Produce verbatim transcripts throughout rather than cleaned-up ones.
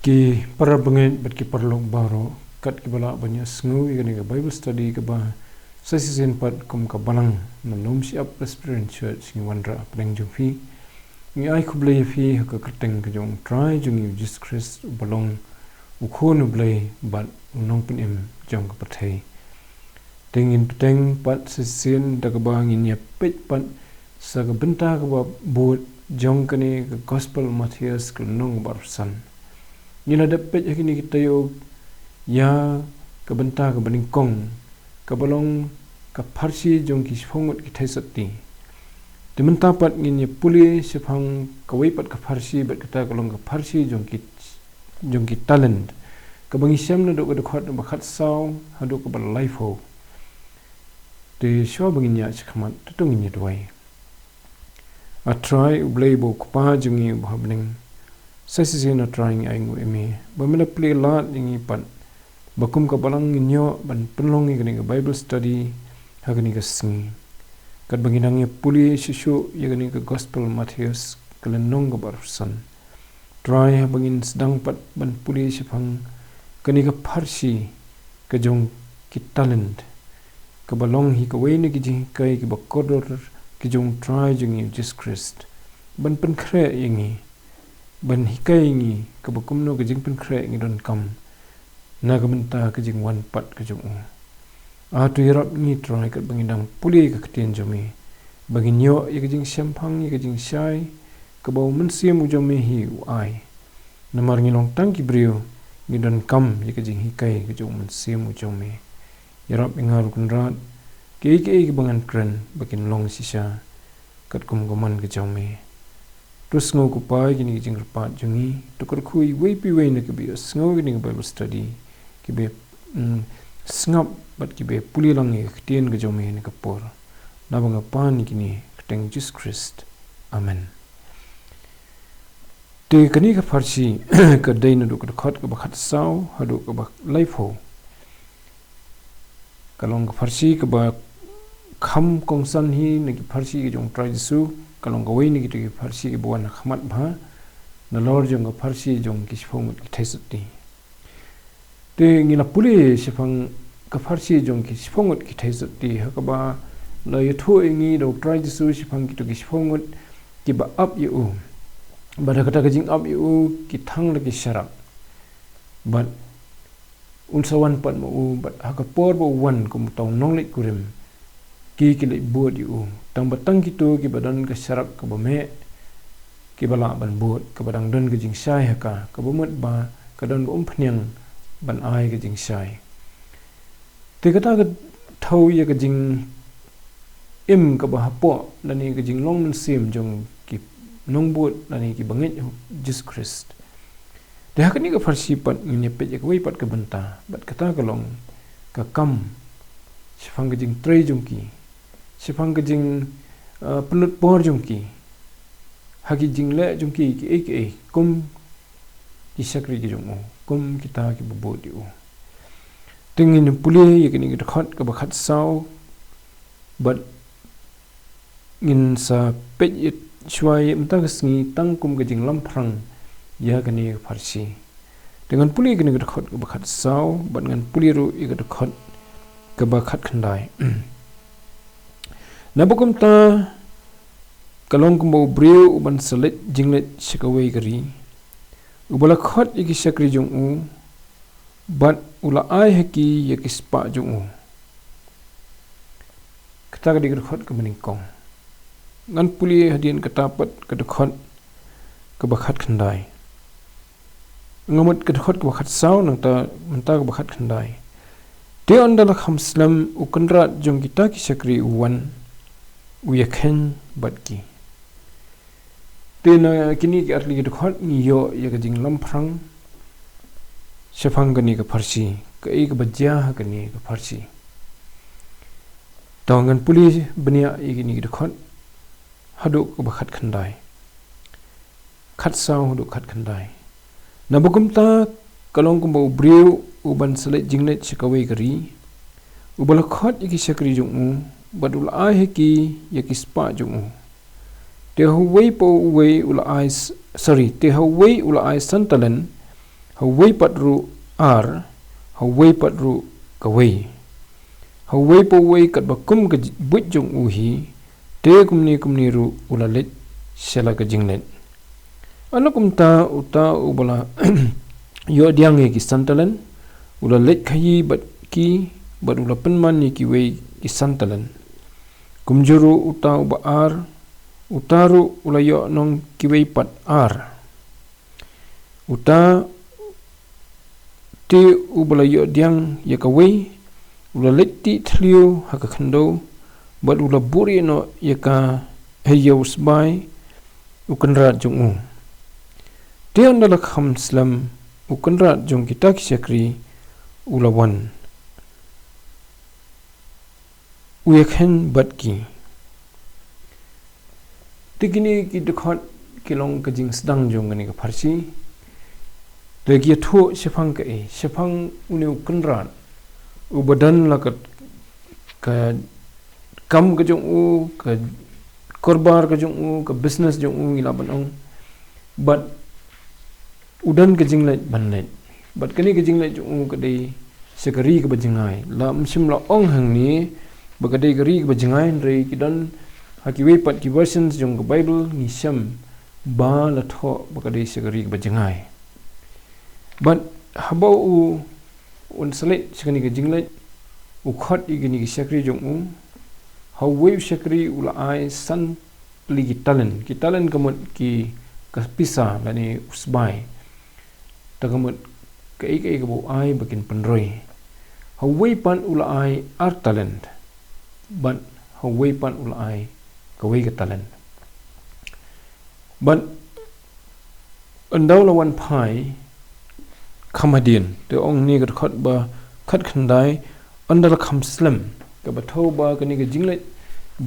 Ki para bangeit bad ki paralok baroh, kat kiba lah ban ïa sngew ïa kane ka Bible study kaba sa shisien pat kum ka balang na Lum Shyiap Presbyterian Church ngi wanrah ha pdeng jong phi. Ngi ai khublei ïa phi ha ka kyrteng ka jong U Trai jong ngi U Jisu Khrist, uba long U Khun U Blei bad U Nongpynim jong ka pyrthei. Te ngin bteng pat sa shisien da kaba ngin ïa peit pat sa ka bynta kaba bud jong kane ka Gospel Mathaios ka lynnong kaba arphew san. Ngi la dep peit ha kine ki taïew ïa ka bynta kaba nyngkong, kaba long ka pharshi jong ki shiphew ngut ki theisotti. Te mynta pat ngin ïa pule shaphang kawei pat ka pharshi, bad kata ka long ka pharshi jong ki, jong ki talent, kaba ngi shem naduh ka dkhot ba khatsaw haduh kaba laiphew. Te shuwa ba ngin ïaid shakhmat, to ngin ïa duwai. A Trai U Blei uba U Kpa jong ngi uba ha bneng, sa shisien A Trai ngi ai nguh ïa me ba me la plie lad ïa ngi pat, ba kum ka balang ngin ïoh ban pynlong ïa kane ka Bible study ha kane ka sngi. Katba ngi dang ïa pule shuh shuh ïa kane ka Gospel Mathaios ka lynnong kaba arphew san, Trai, haba ngin sdang pat ban pule shaphang kane ka pharshi ka jong ki talent, kaba long hi kawei na ki jinghikai kiba kordor ki jong U Trai jong ngi U Jisu Khrist, ban pynkhreh ïa ngi, ban hikai ïa ngi kaba kumno ka jingpynkhreh ngi donkam na ka bynta ka jingwan pat ka jong u. A to ïarap ngi Trai katba ngi dang pule ka ktien jong me, ba ngin ïoh ïa ka jingshemphang, ïa ka jingshai kaba U Mynsiem U jong me hi u ai. Namar ngi long tang ki briew, ngi donkam ïa ka jinghikai ka jong U Mynsiem U jong me. Ïarap ïa nga ruh Kynrad, kiei kiei kiba ngan kren ba kin long shisha katkum ka mon ka jong me. To sngew ko Pa ïa kine ki jingkyrpad jong ngi, to kyrkhu ïa iwei pa iwei na kiba ïohsngew ïa kane ka Bible study, kiba, mm, sngap bad kiba pule lang ïa ka ktien ka jong me ha kane ka por. Naba nga pan ïa kine ha ka kyrteng Jisu Khrist. Amen. Te kane ka pharshi ka dei naduh ka dkhot kaba khatsaw haduh kaba laiphew. Ka long ka pharshi kaba kham kongsan hi na ki pharshi ki jong U Trai Jisu, ka long kawei na kita ki pharshi kiba wan ha khmat bha nalor jong ka pharshi jong ki shiphew ngut ki theisotti. Te ngi la pule shaphang ka pharshi jong ki shiphew ngut ki theisotti, ha kaba la ïathuh ïa ngi da U Trai Jisu shaphang kito ki shiphew ngut kiba ap ïa u. Bad ha kata ka jingap ïa u ki thang la ki sharak. Bad un sa wan pat ma u, bad ha ka por ba u wan kum uta u nongleit kurim, ki ki leit bud ïa u. Tang ba tang kito kiba don ka sharak kaba meh kiba lah ban bud, kaba dang don ka jingshai ha ka, kaba mut ba ka don ba umphniang ban ai ka jingshai. Te kata ka thew ïa ka jingim kaba hapoh lane ka jinglong mynsiem jong ki nongbud lane ki bangeit Jisu Khrist. Te ha kane ka pharshi pat ngin ïa peit ïa kawei pat ka bynta, bad kata ka long ka kam shaphang ka jingtrei jong ki, shaphang ka jing, uh, pynlut por jong ki ha ki jingleh jong ki kiei kiei kum ki shakri ki jong u, kum kita kiba bud ïa u. Te ngin pule ïa kane ka dkhot kaba khatsaw, bad ngin sa peit ïa shuwa ïa mynta ka sngi tang kum ka jinglamphrang ïa kane ka pharshi. Te ngan pule ïa kane ka dkhot kaba khatsaw, bad ngan pule ruh ïa ka dkhot kaba khatkhyndai. Naba kumta ka long kumba u briew uban sa leit jingleit sha kawei ka ri, uba la khot ïa ki shakri jong u, bad u la ai ha ki ïa ki spah jong u. Kata ka dei ka dkhot kaba nyngkong. Ngan pule hadien kata pat ka dkhot kaba khatkhyndai. Nga mut ka dkhot kaba khatsaw, nangta mynta kaba khatkhyndai. Te ynda la kham slem, u kynrad jong kita ki shakri u wan, u ïakheiñ bad ki. Te na kine ki artylli ki dkhot ngi ïoh ïa ka jinglamphrang shaphang kane ka pharshi, kaei kaba jia ha kane ka pharshi. To ngan pule bniah ïa kine ki dkhot haduh kaba khatkhyndai. Khatsaw haduh khatkhyndai. Naba kumta ka long kumba u briew uban sa leit jingleit sha kawei ka ri, uba la khot ïa ki shakri jong u, bad u la ai ha ki ïa ki spah jong u. Te ha uwei pa uwei u la ai s-, sorry, te ha uwei u la ai san talent, Ha uwei pat ruh ar, ha uwei pat ruh kawei. Ha uwei pa uwei katba kum ka j-, buit jong u hi, te kumne kumne ruh u la leit sha la ka jingleit. Ala kumta uta uba la ïoh diang ïa ki san talent, u la leit khaïi bad ki, bad u la pynman ïa kiwei ki san talent. Kumjuh ruh uta uba ar, uta ruh u la ïoh nong kiwei pat ar. Uta te uba la ïoh diang ïa kawei, u la leit tih thliew ha ka khyndew, bad u la buhrieh noh ïa ka ha ïa u sbai u kynrad jong u. Te ynda la kham slem u kynrad jong kita ki shakri u la wan, u ïakheiñ bad ki. Te kine ki dkhot ki long ka jingsdang jong kane ka pharshi. Te ki ïathuh shaphang kaei, shaphang une u kynrad uba don la ka, ka kam ka jong u, ka korbar ka jong u, ka business jong u, ngi lah ban ong. Bad u don ka jingleit ban leit. Bad kane ka jingleit jong u ka dei sha ka ri kaba jngai. La ym shym la ong hangne ba ka dei ka ri kaba jngai, hynrei ki don ha kiwei pat ki versions jong ka Bible ngi shem ba la thoh ba ka dei sha ka ri kaba jngai. Bad haba u, un sa leit sha kane ka jingleit, u khot ïa kine ki shakri jong u, ha uwei u shakri u la ai san tylli ki talent, ki talent ka mut ki ka pisa lane u sbai. Ta ka mut kaei kaei kaba u ai ba kin pynroi. Ha uwei pat u la ai ar talent. Bad ha uwei pat u la ai kawei ka talent. Bad ynda u la wan phai kham hadien, te ong ne ka dkhot ba khatkhyndai, ynda la kham slem, kaba thew ba kane ka jingleit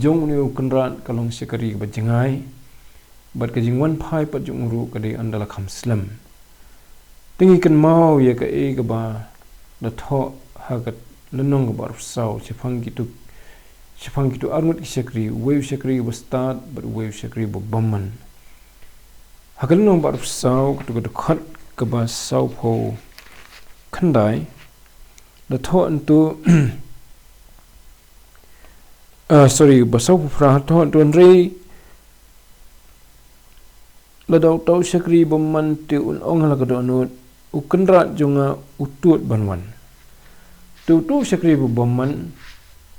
jong une u kynrad ka long sha ka ri kaba jngai. Bad ka jingwan phai pat jong u ruh ka dei ynda la kham slem. Te ngi kynmaw ïa kaei kaba la thoh ha ka lynnong kaba arphew saw, shaphang kitu, shaphang kitu arngut ki shakri, uwei u shakri uba stad bad uwei u shakri uba bymman. Ha ka lynnong ba arphew saw, katu ka dkhot kaba sawphew khyndai, la thoh hangto, ah, sorry, ba sawphew phra, thoh hangto, hynrei lada uta u shakri bymman te un ong ha la ka dohnud, u kynrad jong nga u tuid ban wan. Te utu u shakri ba bymman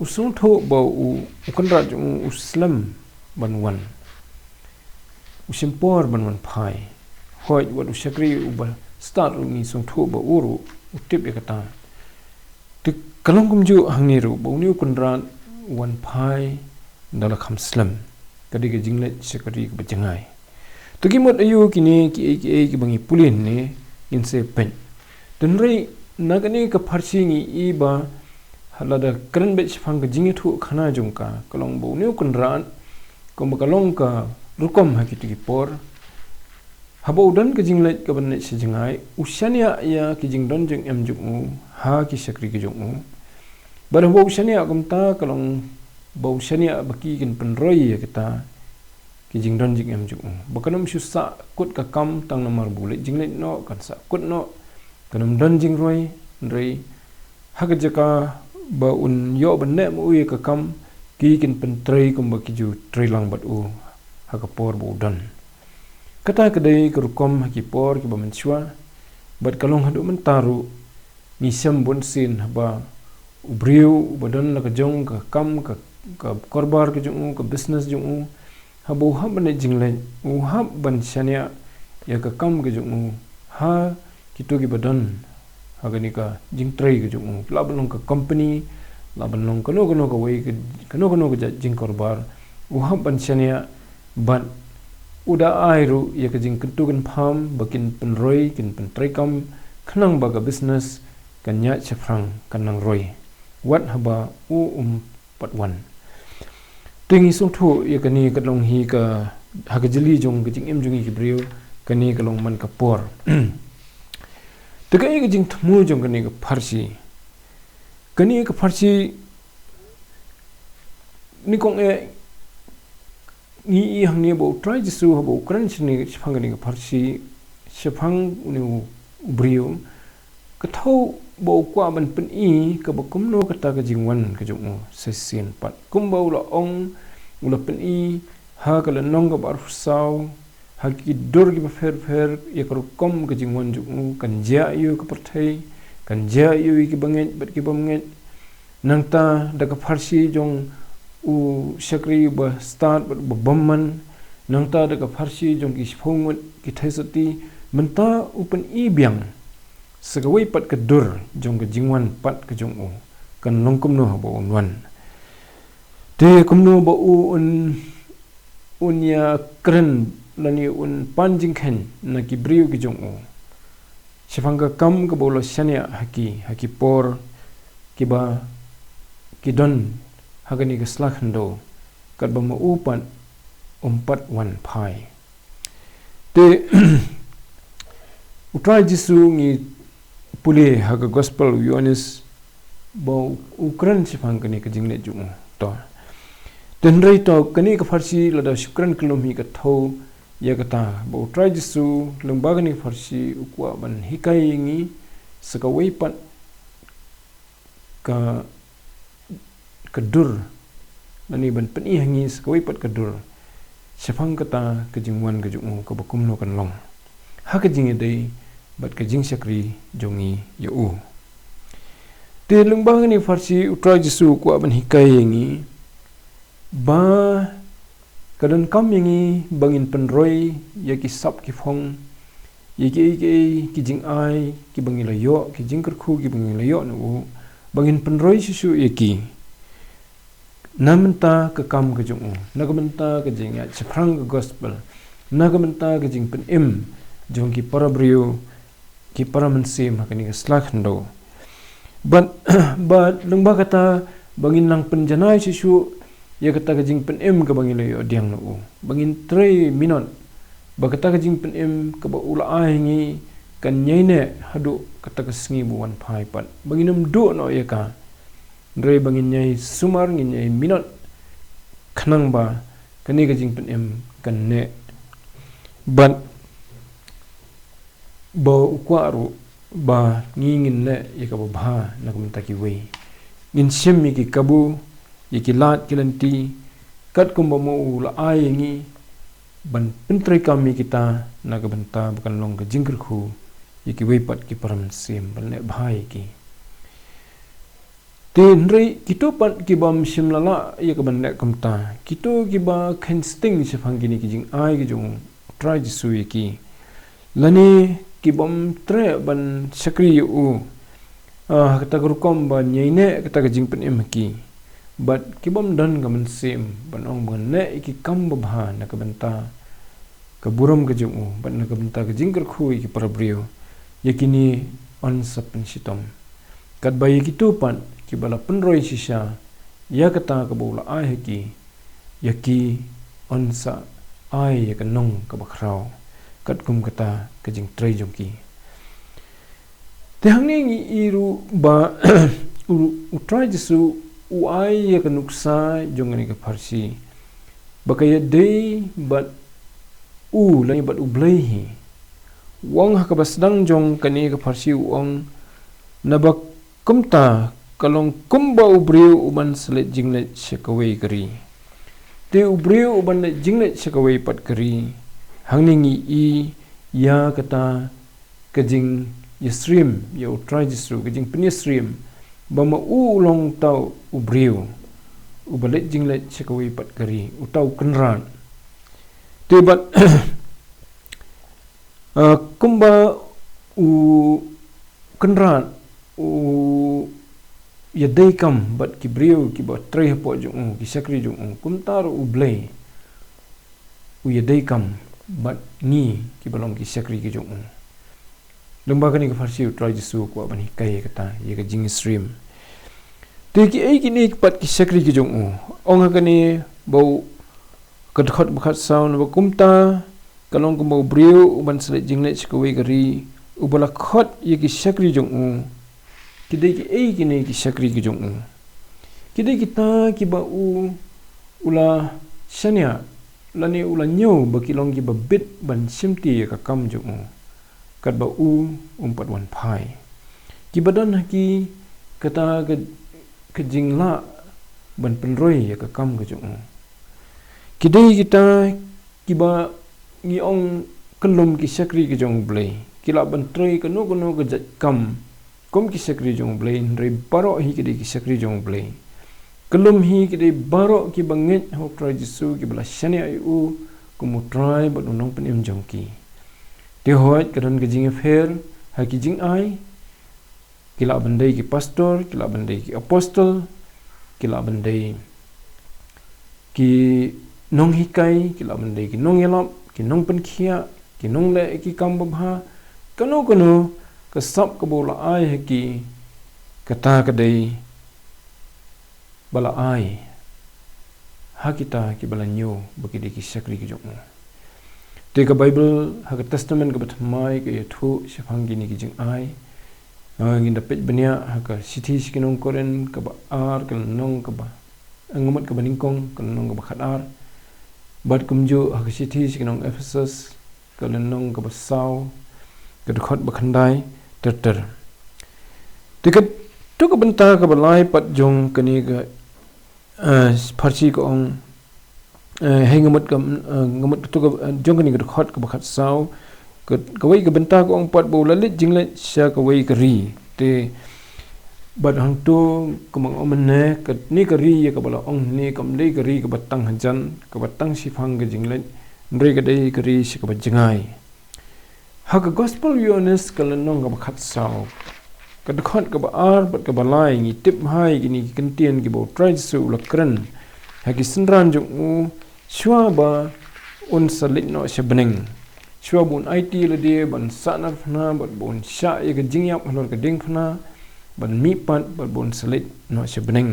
u sngewthuh ba u, u kynrad jong u u slem ban wan. U shim por ban wan phai. Hooid, wat u shakri uba stad ruh ngi sngewthuh ba u ruh u tip ïa kata. Te ka long kumjuh hangne ruh, ba une u kynrad u wan phai ynda la kham slem. Ka dei ka jingleit sha ka ri kaba jngai. Te ki mut aïu kine kiei kiei kiba ngi pule ne, ngin sa peit. Hynrei na kane ka pharshi ngi i ba, ha lada kren beit shaphang ka jingïathuhkhana jong ka, ka long ba une u kynrad, kumba ka long ka rukom ha kitu ki por, haba u don ka jingleit kaban leit sha jngai, u shaniah ïa ki jingdon jingem jong u ha ki shakri ki jong u. Bad haba u shaniah kumta, ka long ba u shaniah ba ki kin pynroi ïa kita ki jingdon jingem jong u. Ba kan ym shu sah kut ka kam tang namar ba u leit jingleit noh, kan sah kut noh, kan ym don jingroi, hynrei ha ka jaka ba un ïoh ban leh ma u ïa ka kam, ki kin pyntrei kumba ki ju trei lang bad u ha ka por ba u don. Kata ka dei ka rukom ha ki por kiba mynshuwa, bad ka long haduh mynta ruh, ngi shem bunsien haba u briew uba don la ka jong ka kam, ka, ka korbar ka jong u, ka business jong u, haba u hap ban leit jingleit, u hap ban shaniah ïa ka kam ka jong u ha kitu kiba don ha kane ka jingtrei ka jong u. Lah ban long ka company, lah ban long kano kano kawei ka, kano kano ka jait jingkorbar, u hap ban shaniah, bad u da ai ruh ïa ka jingkyntu kynpham ba kin pynroi, kin pyntrei kam, khnang ba ka business kan ïaid shaphrang, kan nang roi, wat haba u um pat wan. Te ngi sngewthuh ïa kane ka long hi ka, ha ka jylli jong ka jingim jong ngi ki briew, kane ka long man ka por. Te kaei ka jingthmu jong kane ka pharshi? Kane ka pharshi, nyngkong eh, ngi i hangne ba U Trai Jisu haba u kren shane shaphang kane ka pharshi, shaphang une u u briew, ka thaw ba u kwah ban pyni kaba kumno kata ka jingwan ka jong u sa shisien pat. Kumba u la ong, u la pyni ha ka lynnong kaba arphew saw, ha ki dur kiba pher pher, ïa ka rukom ka jingwan jong u, kan jia ïa u ka pyrthei, kan jia ïa u ïa ki bangeit bad ki bymngeit. Nangta da ka pharshi jong u shakri ba stad bad ba bymman, nangta da ka pharshi jong ki shiphew ngut ki theisotti, mynta u pyni biang sa kawei pat ka dur jong ka jingwan pat ka jong u, kan long kumno haba un wan. Te kumno ba u un, un ïa kren lane un pan jingkheiñ na ki briew ki jong u shaphang ka kam kaba u la shaniah ha ki, ha ki por kiba ki don ha kane ka sla khyndew, katba ma u pat um pat wan phai. Te u Trai Jisu ngi pule ha ka gospel u Ïoannis ba u kren shaphang kane ka jingleh jong u. To. Te hynrei to kane ka pharshi lada shu kren kyllum hi ka thaw ïa kata ba u Trai Jisu lyngba kane ka pharshi u kwah ban hikai ïa ngi sa kawei pat ka, ka dur, lane ban pyni ha ngi sa kawei pat ka dur shaphang kata ka jingwan ka jong u kaba kumno kan long ha ka jingïadei bad ka jingshakri jong ngi ïa u. Te lyngba kane ka pharshi u Trai Jisu u kwah ban hikai ïa ngi ba ka donkam ïa ngi ba ngin pynroi ïa ki sap ki phong, ïa kiei kiei ki jingai kiba ngi la ïoh, ki jingkyrkhu kiba ngi la ïoh na u, ba ngin pynroi shuh shuh ïa ki na ka bynta ka kam ka jong u, na ka bynta ka jingïaid shaphrang ka gospel, na ka bynta ka jingpynim jong ki para briew, ki para mynsiem ha kane ka sla khyndew. Bad, bad lyngba kata ba ngin nang pynjanai shuh shuh ïa kata ka jingpynim kaba ngi la ïoh pdiang na u, ba ngin trei minot ba kata ka jingpynim kaba u la ai ha ngi kan ïaineh haduh kata ka sngi ba u wan phai pat, ba ngin ym duh noh ïa ka. Hynrei ba ngin ïai sumar, ngin ïai minot khnang ba kane ka jingpynim kan neh. Bad ba u kwah ruh ba ngi ngin leh ïa kaba bha na ka bynta kiwei. Ngin shim ïa ki kabu, ïa ki lad ki lynti katkum ba ma u la ai ïa ngi, ban pyntreikam ïa kita na ka bynta ba kan long ka jingkyrkhu ïa kiwei pat ki para mynsiem, ban leh bha ïa ki. Te hynrei kito pat ki bym shym la lah ïa ka ban leh kumta, kito kiba kheiñ sting shaphang kine ki jingai ki jong u Trai Jisu ïa ki, lane ki bym treh ban shakri ïa u, ah, ha kata ka rukom ban ïaineh kata ka jingpynim ha ki, bad ki bym don ka mynsiem ban ong ban leh ïa ki kam babha na ka bynta ka burom ka jong u, bad na ka bynta ka jingkyrkhu ïa ki para briew, ïa kine yn sa pynshitom. Katba ïa kito pat kiba la pynroi shisha ïa kata kaba u la ai ha ki, ïa ki yn sa ai ïa ka nong kaba khraw katkum kata ka jingtrei jong ki. Te hangne ngi i ruh ba u, u Trai Jisu u ai ïa ka nuksa jong kane ka pharshi ba ka ïadei bad u lane bad U Blei hi. U ong ha kaba sdang jong kane ka pharshi u ong, naba kumta ka long kumba u briew u ban sa leit jingleit sha kawei ka ri. Te u briew u ban leit jingleit sha kawei pat ka ri, hangne ngi i ïa kata ka jingïasyriem ïa u Trai Jisu, ka jingpynïasyriem ba ma u u long uta u briew uba leit jingleit sha kawei pat ka ri, uta u kynrad. Te bad, ah, kumba u kynrad u ïadei kam bad ki briew kiba trei hapoh jong u, ki shakri jong u, kumta ruh U Blei u ïadei kam bad ngi kiba long ki shakri ki jong u. Lyngba kane ka pharshi u Trai Jisu u kwah ban hikai ïa kata, ïa ka jingïasyriem. Te kiei kine pat ki shakri ki jong u? Ong ha kane ba u, ka dkhot ba khatsaw, naba kumta ka long kumba u briew u ban sa leit jingleit sha kawei ka ri, uba la khot ïa ki shakri jong u. Ki dei kiei kine ki shakri ki jong u? Ki dei kita kiba u, u la shaniah lane u la ñiew ba ki long kiba bit ban shimti ïa ka kam jong u. katba u um pat wan phai. Kiba don ha ki kata ka, ka jinglah ban pynroi ïa ka kam ka jong u. Ki dei kita kiba ngi ong kyllum ki shakri ka jong U Blei. Ki lah ban trei kano kano ka jait kam kum ki shakri jong U Blei, hynrei baroh hi ki dei ki shakri jong U Blei. Kyllum hi ki dei baroh kiba ngeit ha U Trai Jisu, kiba la shaniah ïa u kum U Trai bad U Nongpynim jong ki. Te hooid ka don ka jingïapher ha ki jingai. Ki lah ban dei ki pastor, ki lah ban dei ki apostol, ki lah ban dei ki nonghikai, ki lah ban dei ki nongïalap, ki nongpynkhiah, ki nongleh ïa ki kam babha. Kano kano ka sap kaba u la ai ha ki, kata ka dei ba la ai ha kita kiba la ñiew ba ki dei ki shakri ki jong u. Te ka Baibl ha ka Testament kaba Thymmai ka ïathuh shaphang kine ki jingai. Ah, ngin da peit bniah ha ka shithi sha ki nong Korinth kaba ar, ka lynnong kaba, eh, nga mut kaba nyngkong, ka lynnong kaba khatar. Bad kumjuh ha ka shithi sha ki nong Ephesus, ka lynnong kaba saw, ka dkhot ba khyndai ter ter. Te kato ka bynta kaba lai pat jong kane ka, eh, pharshi ka ong, eh, hei nga mut ka, eh, nga mut kato ka, eh, jong kane ka dkhot kaba khatsaw, ka, kawei ka bynta ka ong pat ba u la leit jingleit sha kawei ka ri. Te bad hangto kumba nga ong mynne, kane ka ri ïa kaba la ong hangne kam dei ka ri kaba tang hajan, kaba tang shiphang ka jingleit, hynrei ka dei ka ri sha kaba jngai. Ha ka Gospel Ïoannis ka lynnong kaba khatsaw, ka dkhot kaba ar bad kaba lai, ngi tip bha ïa kine ki kyntien kiba U Trai Jisu u la kren ha ki synran jong u shuwa ba un sa leit noh sha bneng. Shuwa ba un aiti lade ban sahnarphna bad ba un shah ïa ka jingïap halor ka diengphna, ban mihpat bad ba un sa leit noh sha bneng.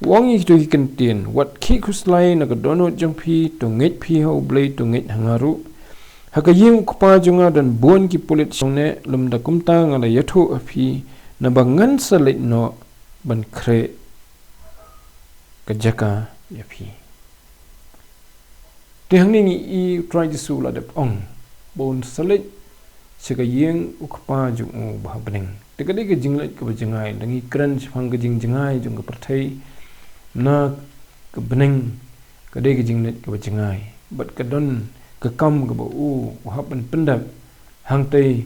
U ong ïa kito ki kyntien, wat khih khuslai na ka dohnud jong phi, to ngeit phi ha U Blei, to ngeit ha nga ruh. Ha ka ïing U Kpa jong nga don bun ki pulit shongneh, lymda kumta nga la ïathuh ha phi, naba ngan sa leit noh ban khreh ka jaka ïa phi. Te hangne ngi i U Trai Jisu u la dep ong ba un sa leit sha ka ïing U Kpa jong u ba ha bneng. Te ka dei ka jingleit kaba jngai, lada ngi kren shaphang ka jingjngai jong ka pyrthei, na ka bneng ka dei ka jingleit kaba jngai. Bad ka don ka kam kaba u, u hap ban pyndep hangtei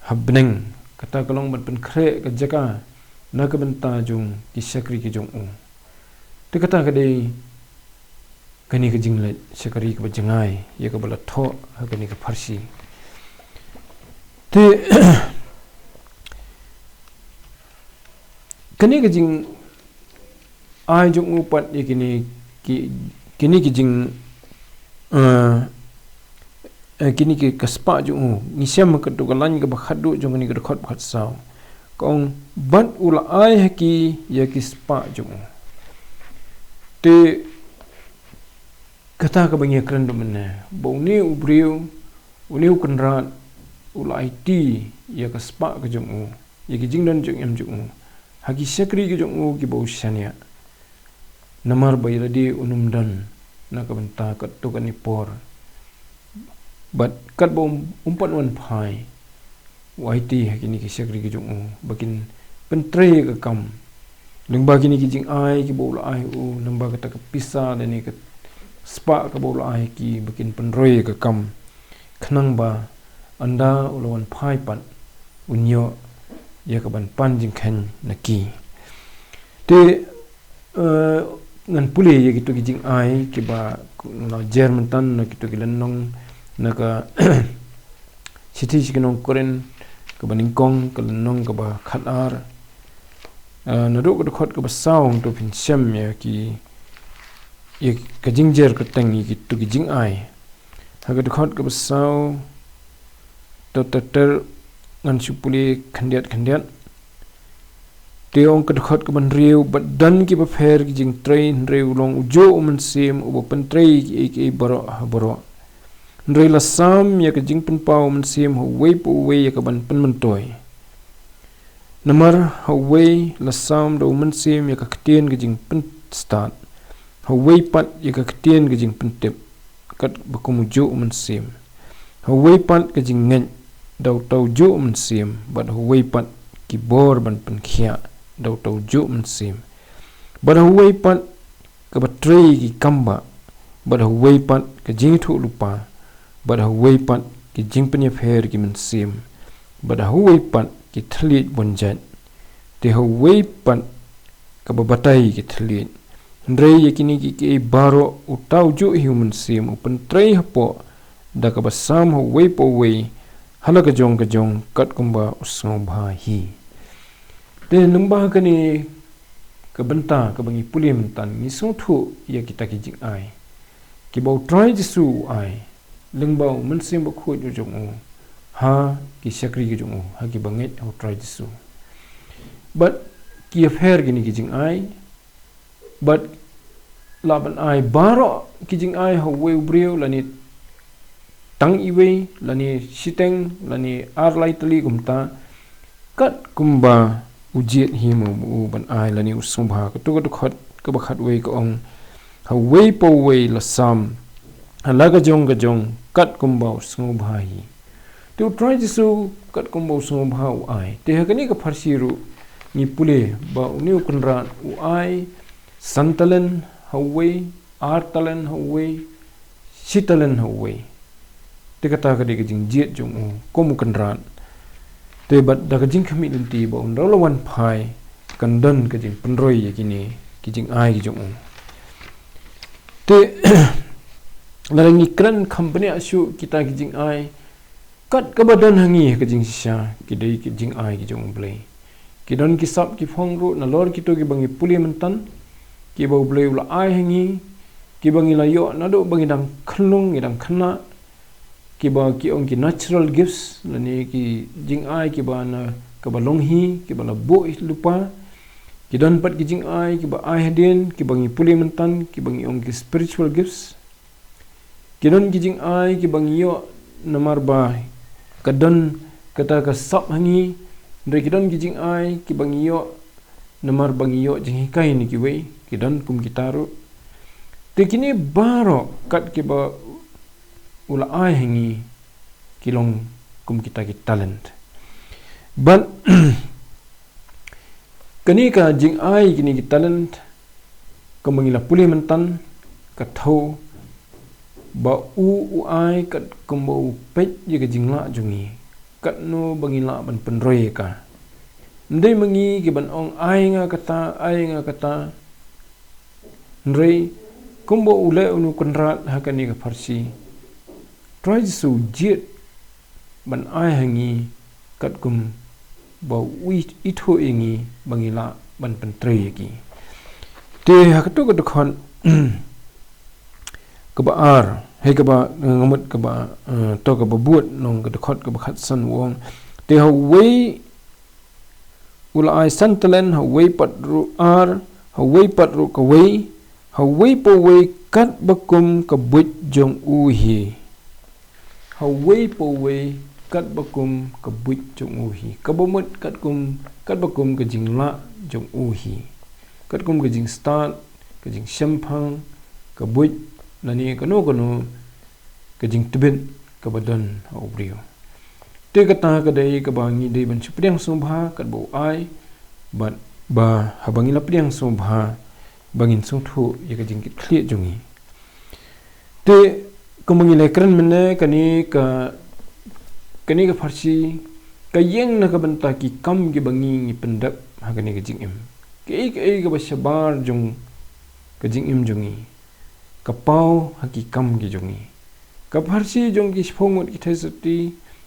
ha bneng, kata ka long ban pynkhreh ka jaka na ka bynta jong ki shakri ki jong u. Te kata ka dei kane ka jingleit sha ka ri kaba jngai, ïa kaba la thoh ha kane ka pharshi. Te kane ka jingai jong u pat ïa kine ki, kine ki jing, eh, eh, kine ki ka spah jong u. Ngi shem ha kato ka lain kaba khatduh jong kane ka dkhot ba khatsaw. Ka ong, bad u la ai ha ki ïa ki spah jong u. Te kata kaba ngi ïa kren da mynne, ba une u briew, une u kynrad, u la aiti ïa ka spah ka jong u, ïa ki jingdon jingem jong u ha ki shakri ki jong u kiba u shaniah. Namar ba ïa lade un ym don na ka bynta kato kane por. Bad katba um, um pat wan phai, u aiti ha kine ki shakri ki jong u ba kin pyntrei ïa ka kam. Lyngba kine ki jingai kiba u la ai u, lyngba kata ka pisa lane ka spah kaba u la ai ki, ba kin pynroi ïa ka kam. Khnang ba ynda u la wan phai pat, un ïoh ïa ka ban pan jingkheiñ na ki. Te, eh, ngan pule ïa kito ki jingai kiba la jer mynta na kito ki lynnong, na ka shithi sha ki nong Korinth kaba nyngkong, ka lynnong kaba khatar. Eh, naduh ka dkhot kaba saw hangto phin shem ïa ki, ïa ka jingjer kyrteng ïa kito ki jingai. Ha ka dkhot kaba saw, ter ter ter, ngan shu pule khyndiat khyndiat. Te ong ka dkhot kaba hynriew, bad don kiba pher ki jingtrei, hynrei u long ujuh u Mynsiem uba pyntrei kiei kiei baroh ha baroh. Hynrei la sam ïa ka jingpynpaw u Mynsiem ha uwei pa uwei ïa ka ban pynmyntoi. Namar ha uwei la sam da u Mynsiem ïa ka ktien ka jingpynstad, ha uwei pat ïa ka ktien ka jingpyntip, katba kum ujuh u Mynsiem. Ha uwei pat ka jingngeit, da uta u juh mynsiem, bad ha uwei pat ki bor ban pynkhiah da uta u juh mynsiem, bad ha uwei pat kaba trei ki kam bah, bad ha uwei pat ka jingïathuhlypa, bad ha uwei pat ki jingpynïapher ki mynsiem, bad ha uwei pat ki thylliej bun jait, te ha uwei pat kaba batai ki thylliej. Hynrei ïa kine kiei kiei baroh uta u juh hi u mynsiem u pyntrei hapoh da kaba sam ha uwei pa uwei ha la ka jong ka jong katkumba u sngewbha hi. Te lyngba kane ka bynta kaba ngi pule mynta, ngi sngewthuh ïa kita ki jingai kiba U Trai Jisu u ai lyngba u Mynsiem Bakhuid u jong u ha ki shakri ki jong u, ha kiba ngeit ha U Trai Jisu. Bad ki ïapher kine ki jingai, bad lah ban ai baroh ki jingai ha uwei u briew, lane tang iwei, lane shiteng, lane ar lai tylli kumta, katkumba u jied hi mo u ban ai, lane u sngewbha. Kato ka dkhot kaba khatwei ka ong, ha uwei pa uwei la sam ha la ka jong ka jong katkumba u sngewbha hi. Te U Trai Jisu katkumba u sngewbha u ai. Te ha kane ka pharshi ruh ngi pule ba une u kynrad u ai san talent ha uwei, ar talent ha uwei, shi talent ha uwei. Te kata ka dei ka jingjied jong u kum u kynrad. Te bad da ka jingkhmih lynti ba un da la wan phai, kan don ka jingpynroi ïa kine ki jingai ki jong u. Te lada ngi kren kham bniah shuh, kita ki jingai kat kaba don ha ngi ha ka jingshisha ki dei ki jingai ki jong U Blei. Ki don ki sap ki phong ruh nalor kito kiba ngi pule mynta, kiba U Blei u la ai ha ngi, kiba ngi la ïoh naduh ba ngi dang khyllung, ngi dang khynnah, kiba ki ong ki natural gifts, lane ki jingai kiba na kaba long hi, kiba la buh lypa. Ki don pat ki jingai kiba ai hadien, kiba ngi pule mynta, kiba ngi ong ki spiritual gifts. Ki don ki jingai kiba ngi ïoh namar ba ka don kata ka sap ha ngi. Hynrei ki don ki jingai kiba ngi ïoh namar ba ngi ïoh jinghikai na kiwei, ki don kum kita ruh. Te kine baroh kat kiba u la ai ha ngi ki long kum kita ki talent. Bad kane ka jingai kine ki talent, kumba ngi la pule mynta, ka thew ba u u ai katkumba u peit ïa ka jinglah jong ngi, katno ba ngi lah ban pynroi ïa ka. Ym dei ma ngi ki ban ong ai nga kata, ai nga kata. Hynrei kumba u leh une u kynrad ha kane ka pharshi, Trai Jisu u jied ban ai ha ngi katkum ba u i-, ithuh ïa ngi ba ngi lah ban pyntrei ïa ki. Te ha kato ka dkhot kaba ar, hei kaba, eh, nga mut kaba, eh, to kaba bud, nong ka dkhot kaba khatsan u ong. Te ha uwei u la ai san talent, ha uwei pat ruh ar, ha uwei pat ruh kawei, ha uwei pa uwei katba kum ka buit jong u hi. Ha uwei pa uwei katba kum ka buit jong u hi. Kaba mut katkum, katba kum ka jinglah jong u hi. Katkum ka jingstad, ka jingshemphang, ka buit, lane kano kano ka jingtbit kaba don ha u briew. Te kata ka dei kaba ngi dei ban shu pdiang sngewbha katba u ai, bad ba haba ngi la pdiang sngewbha ba ngin sngewthuh ïa ka jingkitkhlieh jong ngi. Te kumba ngi la kren mynne, kane ka, kane ka pharshi ka ïeng na ka bynta ki kam kiba ngi ngi pyndep ha kane ka jingim. Kaei kaei kaba shabar jong ka jingim jong ngi ka paw ha ki kam ki jong ngi. Ka pharshi jong ki shiphew ngut ki theisotti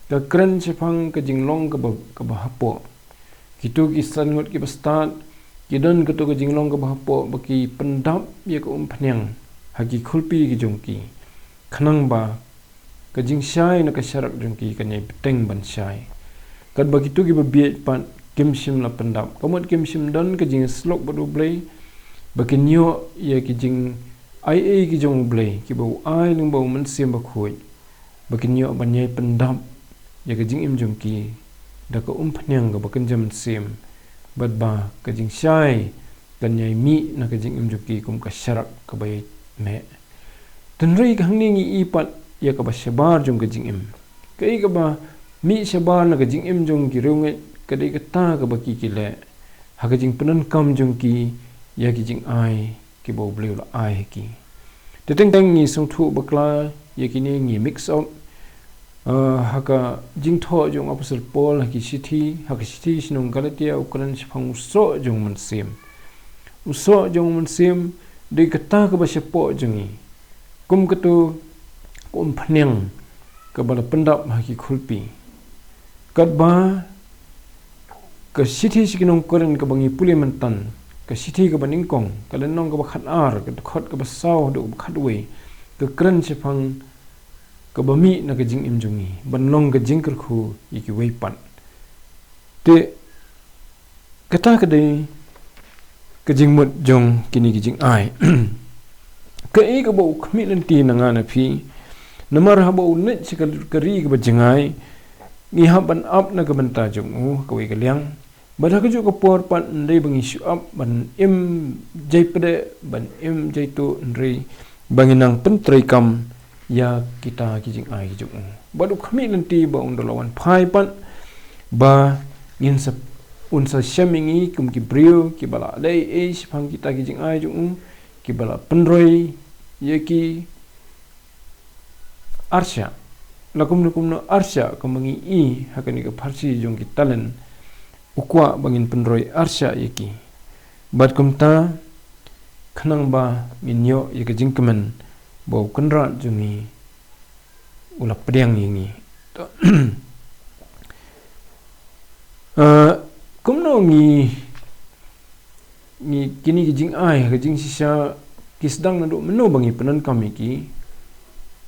ka kren shaphang ka jinglong kaba, kaba hapoh. Kito ki san ngut kiba stad ki don kato ka jinglong kaba hapoh ba ki pyndap ïa ka umphniang ha ki khulpi ki jong ki, khnang ba ka jingshai na ka sharak jong ki kan ïai bteng ban shai. Katba kito kiba bieit pat kim shym la pyndap, ka mut kim shym don ka jingïasyllok bad U Blei ba kin ïoh ïa ki jingaiei ki jong U Blei kiba u ai lyngba u Mynsiem Bakhuid, ba kin ïoh ban ïai pyndap ïa ka jingim jong ki da ka umphniang kaba kynja mynsiem, bad ba ka jingshai kan ïai mih na ka jingim jong ki kum ka sharak kaba ïai meh. Hynrei ka hangne ngi i pat ïa kaba shabar jong ka jingim. Kaei kaba mih shabar na ka jingim jong ki riewngeit, ka dei kata kaba ki ki leh ha ka jingpyndonkam jong ki ïa ki jingai kiba U Blei u la ai ha ki. Te teng teng ngi sngewthuh bakla ïa kine, ngi mix up, ah, ha ka jingthoh jong u Apostol Paul ha ki shithi, ha ka shithi sha ki nong Galatia, u kren shaphang u soh jong u Mynsiem. U soh jong u Mynsiem dei kata kaba shapoh jong ngi, kum kato ka umphniang kaba la pyndap ha ki khulpi. Katba ka shithi sha ki nong Korinth kaba ngi pule mynta, ka shithi kaba nyngkong, ka lynnong kaba khatar, ka dkhot kaba saw haduh kaba khatwei, ka kren shaphang kaba mih na ka jingim jong ngi ban long ka jingkyrkhu ïa kiwei pat. Te kata ka dei ka jingmut jong kine ki jingai. Kaei kaba u khmih lynti na nga na phi, namar haba u leit sha ka ri kaba jngai, ngi hap ban ap na ka bynta jong u ha kawei ka liang. Bad ha kajuh ka por pat, ym dei ba ngi shu ap ban im jaipdeh, ban im jaituh, hynrei ba ngin nang pyntreikam ïa kita ki jingai ki jong u. Bad u khmih lynti ba un da la wan phai pat, ba ngin sa, un sa shem ïa ngi kum ki briew kiba la leh ei ei shaphang kita ki jingai jong u, kiba la pynroi ïa ki arshah. La kumno kumno arshah kumba ngi i ha kane ka pharshi jong ki talent, u kwah ba ngin pynroi arshah ïa ki. Bad kumta, khnang ba ngin ïoh ïa ka jingkmen ba u Kynrad jong ngi u la pdiang ïa ngi. To, ah, kumno ngi, ngi, kine ki jingai ha ka jingshisha ki sdang naduh mynno ba ngi pyndonkam ïa ki?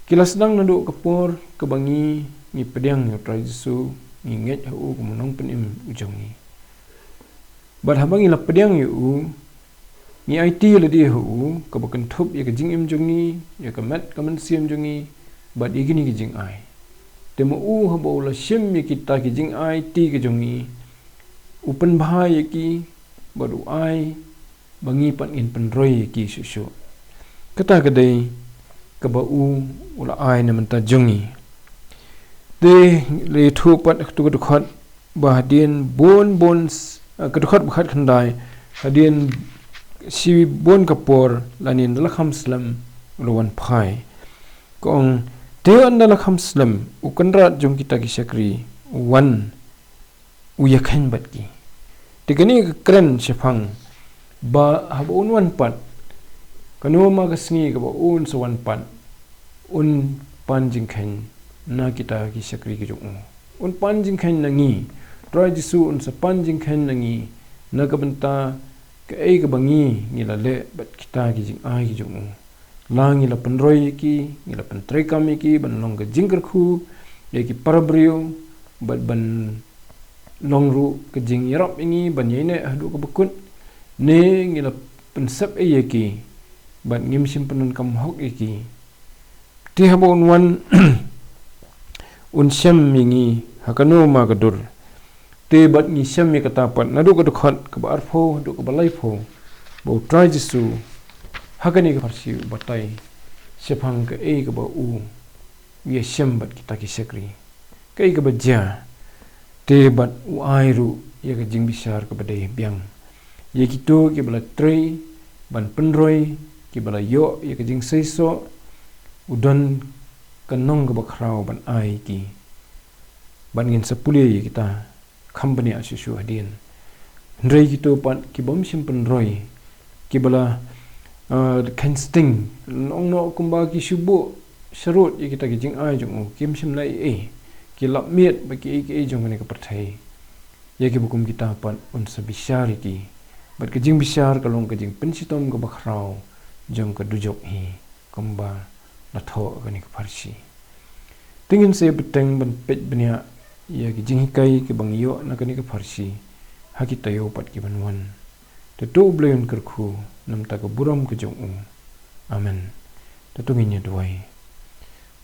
Ki la sdang naduh ka por kaba ngi, ngi pdiang ïa u Trai Jisu, ngi ngeit ha u kum u nongpynim u jong ngi. Bad haba ngi la pdiang ïa u, ngi aiti lade ha u kaba kynthup ïa ka jingim jong ngi, ïa ka met ka mynsiem jong ngi, bad ïa kine ki jingai. Te ma u haba u la shim ïa kita ki jingaiti ki jong ngi, u pynbha ïa ki, bad u ai ba ngi pat ngin pynroi ïa ki shuh shuh. Kata ka dei kaba u, u la ai na ka bynta jong ngi. Te la ïathuh pat ha kato ka dkhot ba hadien bun bun s-, eh, ka dkhot ba khatkhyndai, hadien shibun ka por lane ynda la kham slem u la wan phai. Ka ong, te ynda la kham slem, u Kynrad jong kita ki shakri u wan, u ïakheiñ bad ki. Te kane ka kren shaphang ba haba un wan pat, kano ma ka sngi kaba un sa wan pat, un pan jingkheiñ na kita ki shakri ki jong u. Un pan jingkheiñ na ngi. Trai Jisu un sa pan jingkheiñ na ngi na ka bynta kaei kaba ngi, ngi la leh bad kita ki jingai ki jong u. La ngi la pynroi ïa ki, ngi la pyntreikam ïa ki ban long ka jingkyrkhu ïa ki para briew, bad ban long ruh ka jingïarap ïa ngi ban ïaineh haduh kaba kut, ne ngi la pynsep ei ïa ki bad ngim shym pyndonkam hok ïa ki. Te haba un wan, un shem ïa ngi ha kano ma ka dur. Te bad ngi shem ïa kata pat naduh ka dkhot kaba arphew haduh kaba laiphew, ba u Trai Jisu ha kane ka pharshi u batai shaphang kaei kaba u ïashem bad kita ki shakri, kaei kaba jia. Te bad u ai ruh ïa ka jingbishar kaba dei biang ïa kito kiba la trei ban pynroi, kiba la ïoh ïa ka jingseisoh, u don ka nong kaba khraw ban ai ïa ki. Bad ngin sa pule ïa kita kham bniah shuh shuh hadien. Hynrei kito pat ki bym shym pynroi, kiba la, ah, kheiñ sting, ong noh kumba ki shu buh sharud ïa kita ki jingai jong u, kim shym leh ei ei, ki lap miet bad kiei kiei jong kane ka pyrthei. Ïa kiba kum kita pat un sa bishar ïa ki bad ka jingbishar ka long ka jingpynshitom kaba khraw jong ka dujok hi, kumba la thoh ha kane ka pharshi. Te ngin sa ïa bteng ban peit bniah ïa ki jinghikai kiba ngi ïoh na kane ka pharshi ha ki taïew pat ki ban wan. Te to U Blei un kyrkhu na ka bynta ka burom ka jong u. Amen. Te to ngin ïa duwai.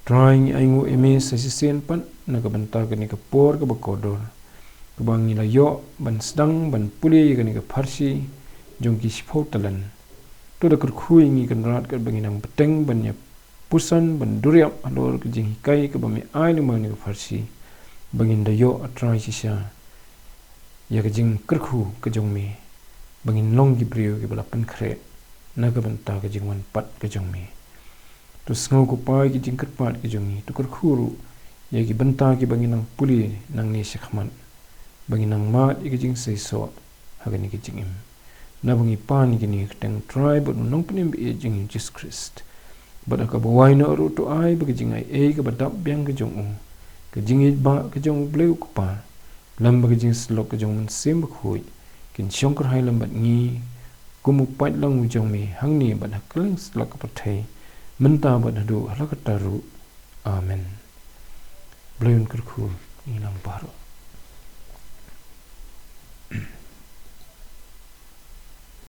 Trai, ngi ainguh ïa me sa shisien pat na ka bynta kane ka por kaba kordor, kaba ngi la ïoh ban sdang ban pule ïa kane ka pharshi jong ki shiphew talent. To da kyrkhu ïa ngi Kynrad katba ngi nang bteng ban ïa puson ban duriap halor ka jinghikai kaba me ai lyngba kane ka pharshi. ba ngin da ïoh, A Trai, shisha ïa ka jingkyrkhu ka jong me, ba ngin long ki briew kiba la pynkhreh na ka bynta ka jingwan pat ka jong me. To sngew, ko Pa, ïa ki jingkyrpad ka jong ngi. To kyrkhu ruh ïa ki bynta kiba ngin nang pule nangne shakhmat, ba ngin nang mad ïa ka jingseisoh ha kane ka jingim. Naba ngi pan ïa kine, kyrteng U Trai bad U Nongpynim ba ïeit jong ngi, U Jisu Khrist. Bad ha kaba wai noh ruh, to ai ba ka jingai ei kaba dap biang ka jong u, ka jingïeit ba ka jong U Blei U Kpa, lem bad ka jingsyllok ka jong U Mynsiem Bakhuid, kin shong kyrhai lem bad ngi kum u paidlang u jong me hangne bad ha kylleng satlak ka pyrthei, mynta bad haduh hala katta ruh. Amen. Blei un kyrkhu ïa ngi lang baroh.